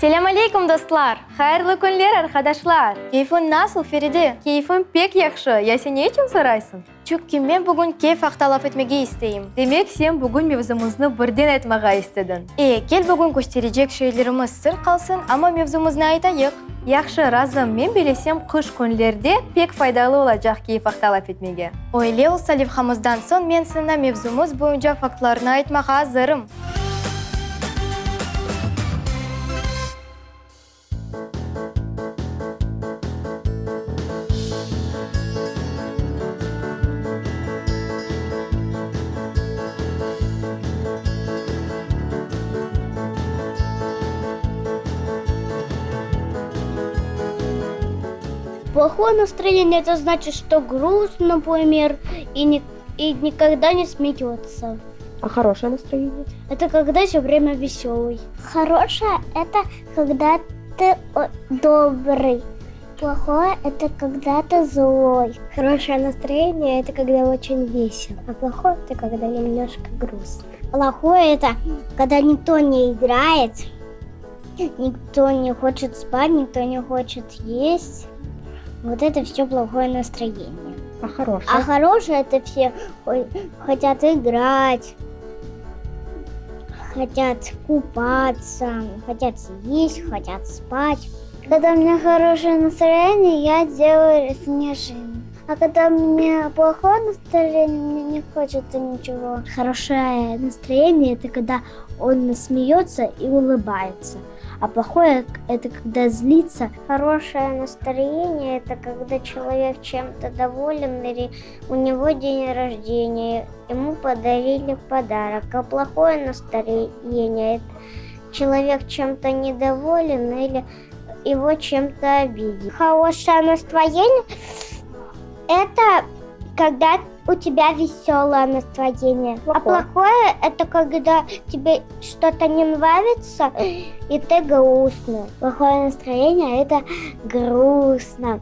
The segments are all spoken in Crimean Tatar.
Selâm aleykum, dostlar! Hayırlı künler, arqadaşlar! Keyfiñ nasıl, Feride? Keyfim pek yahşı, ya sen ne içün soraysıñ? Çünki men bugün keyf aqta laf etmege isteyim. Demek, sen bugün mevzumıznı birden aytmağa istediñ. E, kel bugün kösterecek şeylerimiz sır qalsın, amma mevzumıznı aytayıq. Yahşı, razım, men bilesem, qış künlerde pek faydalı olacaq keyf aqta laf etmege. Öyle olsa, levhamızdan soñ men saña mevzumız boyunca faktlarnı aytmağa azırım. Плохое настроение это значит, что грустно, например, и, ни, и никогда не смеется. А хорошее настроение? Это когда все время веселый. Хорошее это когда ты добрый. Плохое – это когда ты злой. Хорошее настроение – это когда очень весело, а плохое – это когда немножко грустно. Плохое – это когда никто не играет, никто не хочет спать, никто не хочет есть. Вот это все плохое настроение. А хорошее? А хорошее – это все хотят играть, хотят купаться, хотят есть, хотят спать. Когда у меня хорошее настроение, я делаю снежинки. А когда у меня плохое настроение, мне не хочется ничего. Хорошее настроение – это когда он смеется и улыбается. А плохое – это когда злится. Хорошее настроение – это когда человек чем-то доволен или у него день рождения, ему подарили подарок. А плохое настроение – это человек чем-то недоволен или его чем-то обидели. Хорошее настроение – это когда у тебя веселое настроение. А плохое – это когда тебе что-то не нравится, и ты грустный. Плохое настроение – это грустно.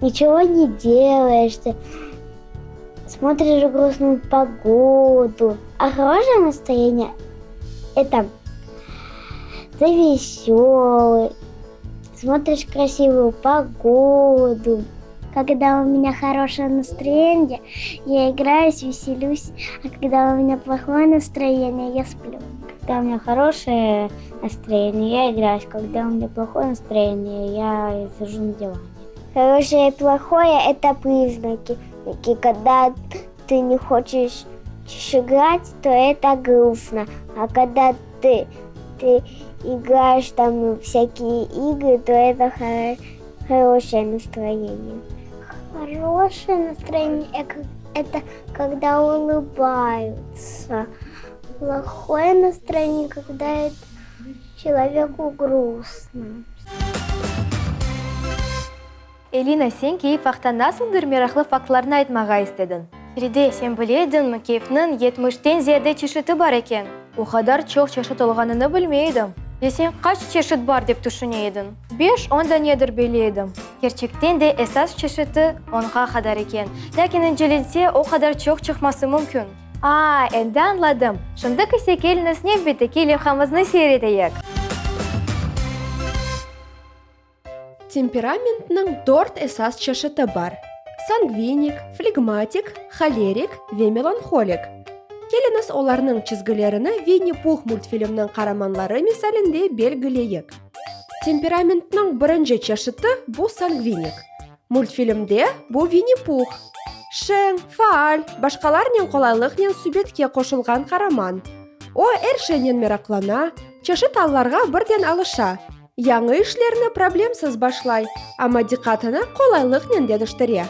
Ничего не делаешь, ты смотришь грустную погоду. А хорошее настроение – это ты веселый, смотришь красивую погоду. Когда у меня хорошее настроение, я играюсь, веселюсь, а когда у меня плохое настроение, я сплю. Когда у меня хорошее настроение, я играюсь. Когда у меня плохое настроение, я сижу на диване. Хорошее и плохое – это признаки. Когда ты не хочешь играть, то это грустно. А когда ты, ты играешь там всякие игры, то это хоро хорошее настроение. Хорошее настроение – это когда улыбаются. Плохое настроение, когда это человеку грустно. Elina, sen keyf aqta nasıldır meraqlı faktlarnı aytmağa istediñ? Feride, sen bile ediñmi, keyfniñ yetmişten ziyade çeşiti bar eken? O qadar çoq çeşit olğanını bilmey edim. Ya sen qaç çeşit bar dep tüşüne ediñ? Beş, on danedir bile edim. Kerçekten de esas çeşiti onğa qadar eken. Lâkin incelense, o qadar çoq çıqması mümkün. A, endi añladım. Şimdi ise keliñiz nevbetteki levhamıznı seyir eteyik. Temperamentniñ dört esas çeşiti bar, sangvinik, flegmatik, holerik ve melanholik. Keliñiz olarnıñ çizgilerini Vinni-Puh multfilmniñ qaramanları misalinde belgileyik. Temperamentniñ birinci çeşiti bu sangvinik. Multfilmde bu Vinni-Puh. Şeñ, faal, başqalarnen qolaylıqnen subetke qoşulğan qaraman. O, er şeynen meraqlana, çeşit allarğa birden alışa. Yañı işlerni problemsiz başlay, amma diqqatını qolaylıqnen deñiştire.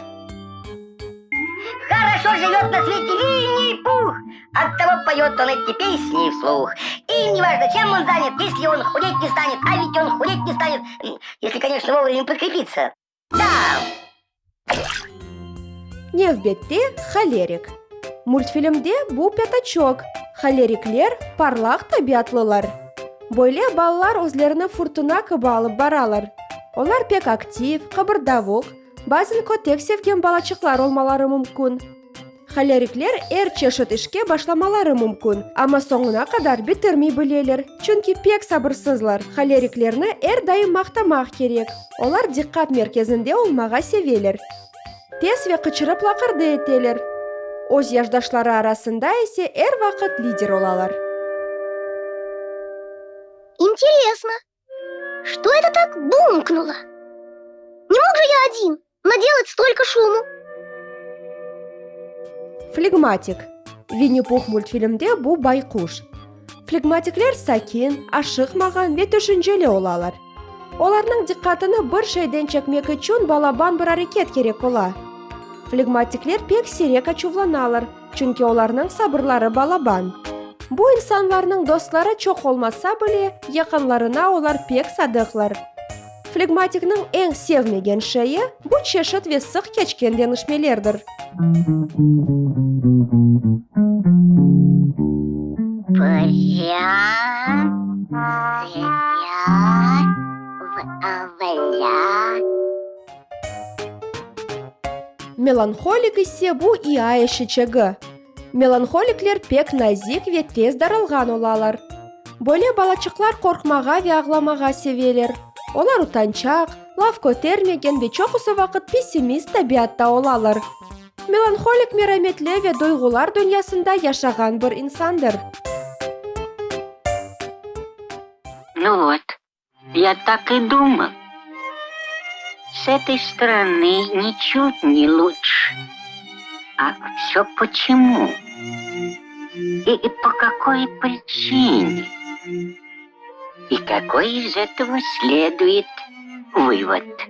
Хорошо живет на свете Винни-Пух, Оттого поет он эти песни вслух. И не важно, чем он занят, если он худеть не станет, а ведь он худеть не станет, если, конечно, вовремя подкрепиться. Да! Nevbette holerik. Multfilmde bu Pâtaçok. Holerikler parlaq tabiatlılar. Böyle balalar özlerini furtuna kibi alıp baralar. Olar pek aktiv, qıbırdavuq, bazen kötek sevgen balaçıqlar olmaları mümkün. Holerikler er çeşit işke başlamaları mümkün, amma soñuna qadar bitirmey bileler, çünki pek sabırsızlar. Holeriklerni er daim maqtamaq kerek, olar diqqat merkezinde olmağa seveler. Tez ve qıçırıp laqırdı eteler. Öz yaşdaşları arasında ise er vaqıt lider olalar. İnteresno, çto eto tak buмкнуло? Ne mog je ya odin nadelat stolko şumu? Flegmatik. Vinni-Puh multfilmde bu bayquş. Flegmatikler sakin, aşıqmağan ve tüşünceli olalar. Olarnıñ diqqatını bir şeyden çekmek içün balaban bir areket kerek ola. Flegmatikler pek siyrek açuvlanalar, çünki olarnıñ sabırları balaban. Bu insanlarnıñ dostları çoq olmasa bile, yaqınlarına olar pek sadıqlar. Flegmatikniñ eñ sevmegen şeyi, bu çeşit ve sıq keçken deñişmelerdir. Pırâ, zırâ, vlâ. Melanholik ise bu İA eşeçegi. Melanholikler pek nazik ve tez darılğan olalar. Böyle balaçıqlar qorqmağa ve ağlamağa seveler. Olar utançaq, laf kötermegen ve çoqusı vaqıt pessimist tabiatta olalar. Melanholik merametli ve duyğular dünyasında yaşağan bir insandır. Nu vot, ya tak i dumal. S etoy storony niçut ne luçše. A vse počemu? I po kakoy pričine? I kakoy iz etogo sleduet vyvod?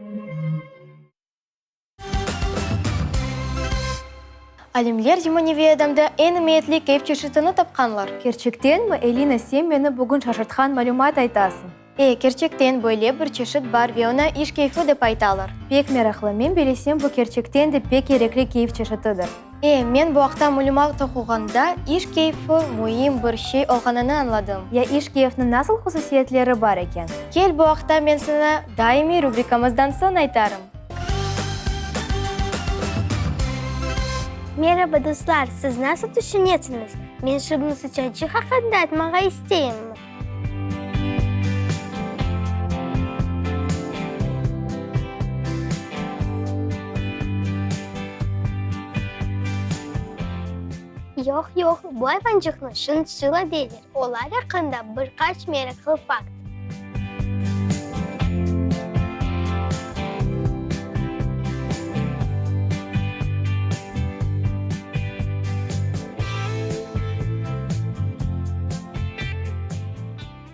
Alimler zemaneviy adamda eñ emiyetli keyf çeşitini tapqanlar. Kerçektenmi, Elina, sen meni bugün şaşırtqan malümat aytasıñ? E, kerçekten böyle bir çeşit bar ve oña iş keyfi dep aytalar. Pek meraqlı, men bilesem, bu kerçekten de pek kerekli keyf çeşitidir. E, men bu aqta malümat oquğanda, iş keyfi müim bir şey olğanını añladım. Ya iş keyfniñ nasıl hususiyetleri bar eken? Kel, bu aqta men saña daimiy rubrikamızdan soñ aytarım. Meraba, dostlar! Siz nasıl tüşünesiñiz? Men şimdi sıçançıq aqqında aytmağa isteyimmi? Yoq, yoq, bu ayvançıqnı şintsila deyler. Olar aqqında bir qaç meraqlı fakt.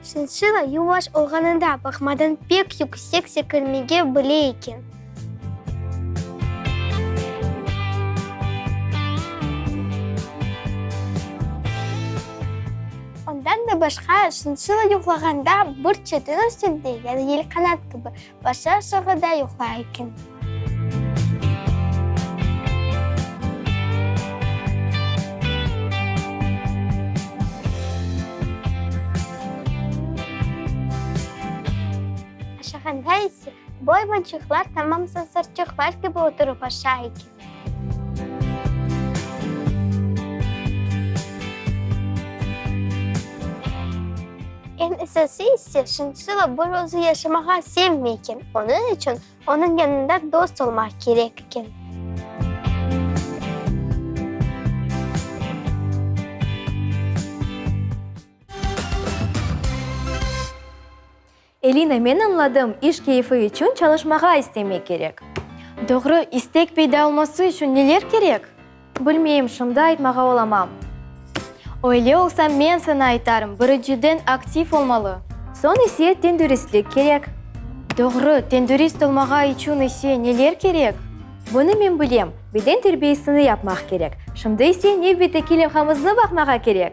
Şinşila yuvaş olğanında baqmadan pek yüksek sekirmege bile eken. Ondan da başqa, şinşila yuqlağanda bir çetin üstünde, yani yelqanat kibi, başı aşağıda yuqlay eken. Aşağanda ise bu ayvançıqlar tamam sansarçıqlar kibi oturıp aşay eken. Eñ esası ise, şinşila bir özü yaşamağa sevmey eken, onıñ içün onıñ yanında dost olmaq kerek eken. Elina, men añladım, iş keyfi içün çalışmağa istemek kerek. Doğru, istek peyda olması içün neler kerek? Bilmeyim, şimdi aytmağa olamam. Öyle olsa men saña aytarım, birinciden aktiv olmalı. Soñ ise tendüristlik kerek. Doğru, tendürist olmağa içün ise neler kerek? Bunı men bilem, beden terbiyesini yapmaq kerek. Şimdi ise nevbetteki levhamıznı baqmağa kerek.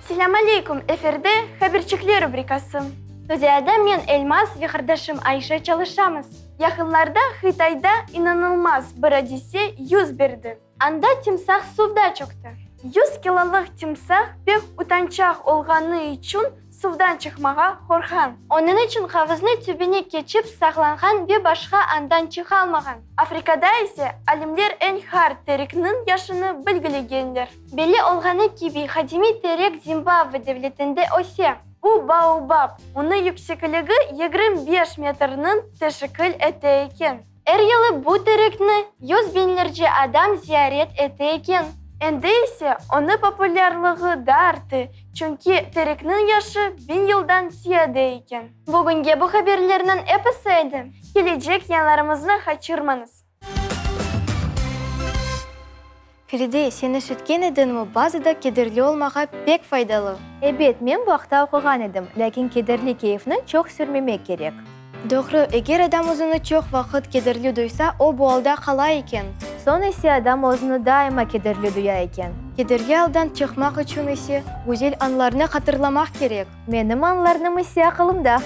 Selâm aleyküm, efirde Haberçikler rubrikası. Studiyada men Elmaz ve qardaşım Ayşe çalışamız. Yaqınlarda Hıtayda inanılmaz bir adise yüz berdi. Anda timsah suvda çökti. Yüz kilolıq timsah pek utançaq olğanı içün. Suvdan çıqmağa qorqqan. Onıñ içün havuznıñ tübüne keçip saqlanğan ve başqa andan çıqalmağan. Afrikada ise alimler eñ qart terekniñ yaşını belgilegenler. Belli olğanı kibi, qadimiy terek Zimbabve devletinde öse. Bu baobab, onıñ yüksekligi 25 metrniñ teşkil ete eken. Er yılı bu terekni yüz biñlerce adam ziyaret ete eken. Endi ise onıñ populârlığı da arttı, çünki terekniñ yaşı biñ yıldan ziyade eken. Bugünge bu haberlerniñ episi edi. Kelecek yayınlarımıznı qaçırmañız! Feride, sen eşitken ediñmi, bazıda kederli olmağa pek faydalı. Ebet, men bu aqta oquğan edim, lâkin kederli keyfni çoq sürmemek kerek. Doğru, eger adam özüni çoq vaqıt kederli duysa, o bu alda qala eken. Soñ ise adam özüni daima kederli duya eken. Kederli aldan çıqmaq içün ise güzel anlarnı hatırlamaq kerek. Menim anlarnım ise aqılımda.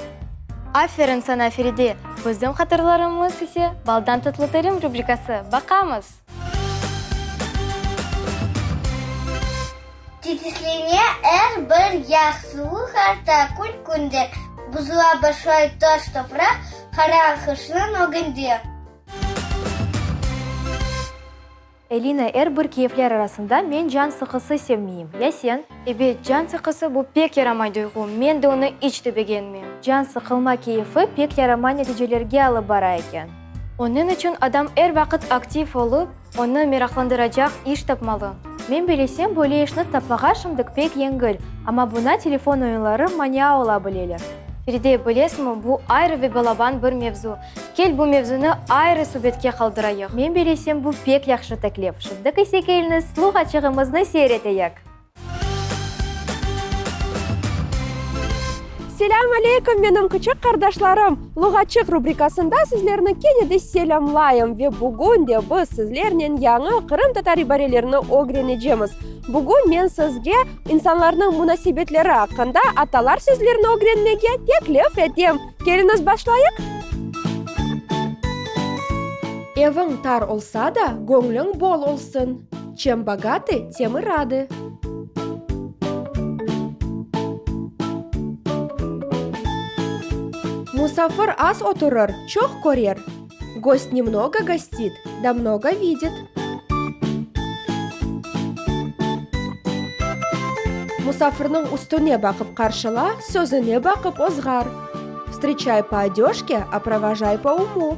Aferin sana, Feride! Bizim hatırlarımız ise Baldan tatlı tilim rubrikası. Baqamız! Titizlene er bir yaq, Suvuq arta kün-künden, Buzula başlay taş-topraq Qara qışnıñ ögünde. Elina, er bir keyfler arasında men can sıqısı sevmeyim. Ya sen? Ebet, can sıqısı bu pek yaramay duyğu, men de onı iç de begenmeyim. Can sıqılma keyfi pek yaramay neticelerge alıp bara eken. Onıñ içün adam er vaqıt aktiv olıp, onı meraqlandıracaq iş tapmalı. Men bilesem, böyle işni tapmağa şimdik pek yengil, amma buña telefon oyunları mania ola bileler. Feride, bilesiñmi, bu ayrı ve balaban bir mevzu. Kel bu mevzunı ayrı subetke qaldırayıq. Men bilesem, bu pek yahşı teklif. Şimdik ise keliñiz, luğatçığımıznı seyir eteyik. Selâm aleyküm, menim küçük qardaşlarım! Luğatçıq rubrikasında sizlerni kene de selâmlayım ve bugün de biz sizlernen yañı qırımtatar ibarelerini ögrenecemiz. Bugün men sizge insanlarnıñ munasebetleri aqqında atalar sözlerini ögrenmege teklif etem. Keliñiz, başlayıq! Eviñ tar olsa da, göñlüñ bol olsun. Çem bogatı, tem i radı. Musafir az oturır, çoq körer. Gost nemnogo gostit, da mnogo vidit. Musafirniñ üstüne baqıp qarşıla, sözüne baqıp ozğar. Vstreçay po odejke, a provojay po umu.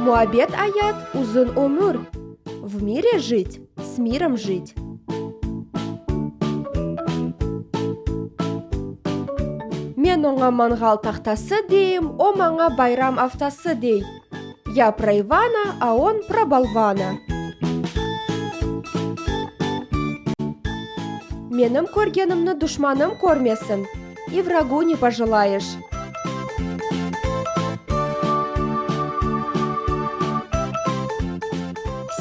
Muabbet ayat, uzun ömür. V mire jit, s mirom jit. Men oña manğal tahtası deyim, o maña bayram aftası dey. Ya pro İvana, a on pro bolvana. Menim körgenimni duşmanım körmesin. İ vragu ne pojelayeş.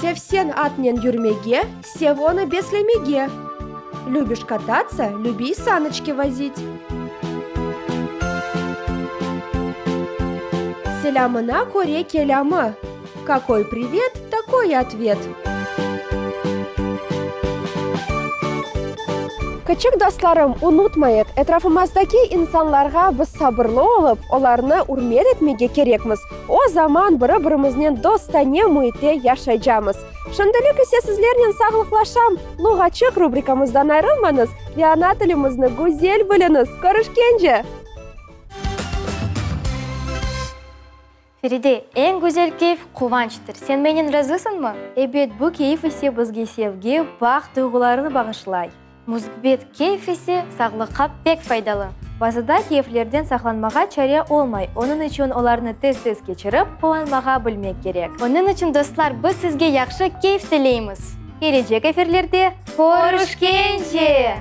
Sevseñ atnen yürmege, sev onı beslemege. Lübiş katatsa, lübi i sanıçki vozit. Selâmına köre kelâmı. Kakoy privet, takoy i otvet. Küçük dostlarım, unutmayıq, etrafımızdaki insanlarğa biz sabırlı olıp, olarnı ürmet etmege kerekmiz. O zaman biri-birimiznen dostane müitte yaşaycamız. Şimdilik ise sizlernen sağlıqlaşam. Luğatçıq rubrikamızdan ayrılmañız ve ana tilimizni güzel biliñiz. Körüşkence! Feride, eñ güzel keyf, quvançtır. Sen menen razısıñmı? Ebet, bu keyf ise bizge sevgi, baht duyğularını bağışlay. Müsbet keyf ise sağlıqqa pek faydalı. Bazıda keyflerden saqlanmağa çare olmay, onıñ içün olarnı tez-tez keçirip, quvanmağa bilmek kerek. Onıñ içün, dostlar, biz sizge yahşı keyf tileymiz! Kelecek efirlerde körüşkence!